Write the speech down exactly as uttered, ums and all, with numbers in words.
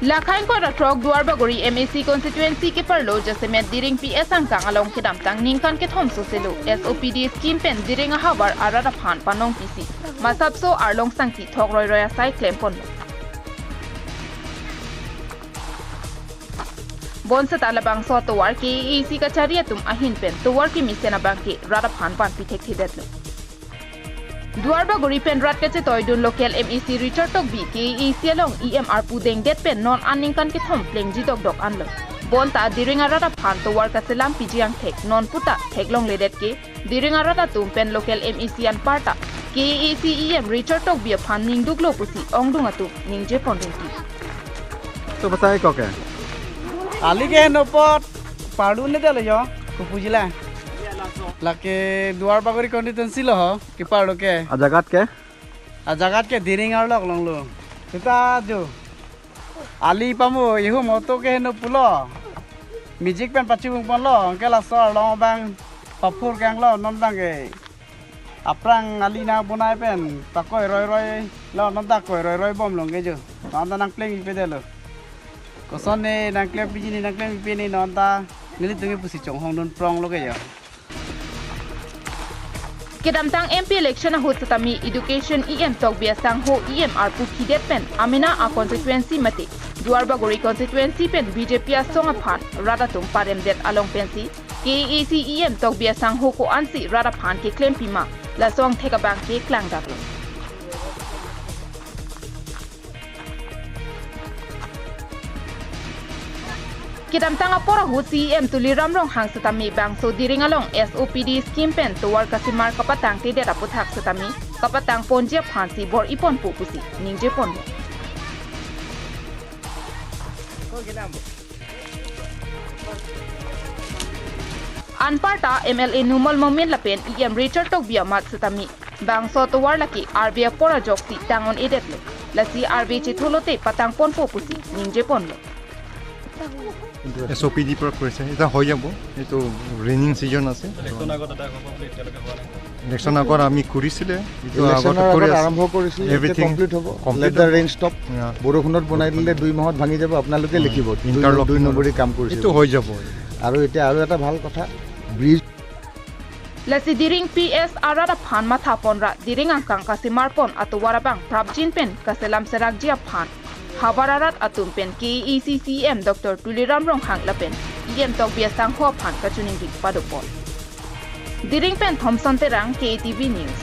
Lakhang kora throk Duarbagori M A C constituency keparlo jasemet Diring P S angkang along kedamtang ningkan kethom soselo S O P D scheme pen Diring ahavar arat aphan panong pisi masapso arlong sangti thok roiroi asai klemponlo. Bonseta labangso atovar K A A C kachari atum ahin pen tovar kemesen abangke rat aphan vanpi thekthedetlo. Duarbagori pen rat kachetoidun local M A C Richard Tokbi K A A C along E M arpu dengdet pen non an ningkan kethom plengji dokdok anlo. Bonta Diring arat aphan tovar kaselam piji angthek non puta theklongledet ke Diring arat atum pen local M A C anparta K A A C E M Richard Tokbi aphan ningduklo pusi ongdung atum ningjeponrengti. To batai koke. Ali ke no pot pardu ne dalo yo, kupujila. Lake Duarbagori constituency lo ho, keparlo ke. Ajagat ke? Ajagat ke Diring arlok longlo. Seta jo. Ali pamu ihu moto ke heno pulo. Mijik pen pachibung ponlo, ke laso arlong abang paphur kanglo non abangke. Aphrang ali nangponai pen pakoi roiroi lo, non ta koi roiroi bomlong ke jo. Non ta nangpleng pipedetlo. Koson ne nangklem piji ne nangklem pipe ne non ta nelitum ke pusi chonghongdun pronglo ke jo. Kedamtang M P election ahut setame Education E M Tokbi asangho E M arpu khidet pen amena a constituency mate Duarbagori constituency pen B J P asong aphan rat atum paremdet along pensi K A A C E M Tokbi asangho ko-ansi rat aphan keklem pima laso angthek abangke klangdaklo. Kedamtang apor ahut C E M Tuliram Ronghang setame bangso Diring along S O P D scheme pen tovar kasemar kapatangtedet aputhak setame kapatang ponji aphansi bor-iponpo pusi ningjeponlo. Anparta M L A Numal Momin lapen E M Richard Tokbi amat setame bangso tovar lake arve apor ajoksi tang un-edetlo. Lasi arve chetholote patangponpo pusi ningjeponlo. এছ অ' পি ডিৰ পৰা কৰিছে, এতিয়া হৈ যাব, এইটো raining season আছে। ইলেকশ্যন আগত এটা হ'ব বুলি এতিয়ালৈকে হোৱা নাই। ইলেকশ্যন আগত আমি কৰিছিলে, এইটো ইলেকশ্যনৰ আগতে আগত কৰি আছে। আৰম্ভ কৰিছিল, এতিয়া এভৰিথিং কমপ্লিট হ'ব। কমপ্লিট Let the হ'ব। Rain stop। Yeah। বৰষুণত বনাই দিলে দুই মাহত ভাঙি যাব, আপোনালোকে উম, লিখিব। দুই ইণ্টাৰলক দুই নম্বৰী কাম কৰিছে। এইটো হৈ যাব। আৰু এতিয়া আৰু এটা ভাল কথা, bridge Lasi Diring P S arat aphan mathaponra Diring angkang kasemarpon atovar abang prapjin pen kaselam serakji aphan havar arat atum pen K A A C C E M Doctor Tuliram Ronghang lapen E M Tokbi asangho aphan kachiningri padopon. Diring pen Thompson Terang, K A T V News.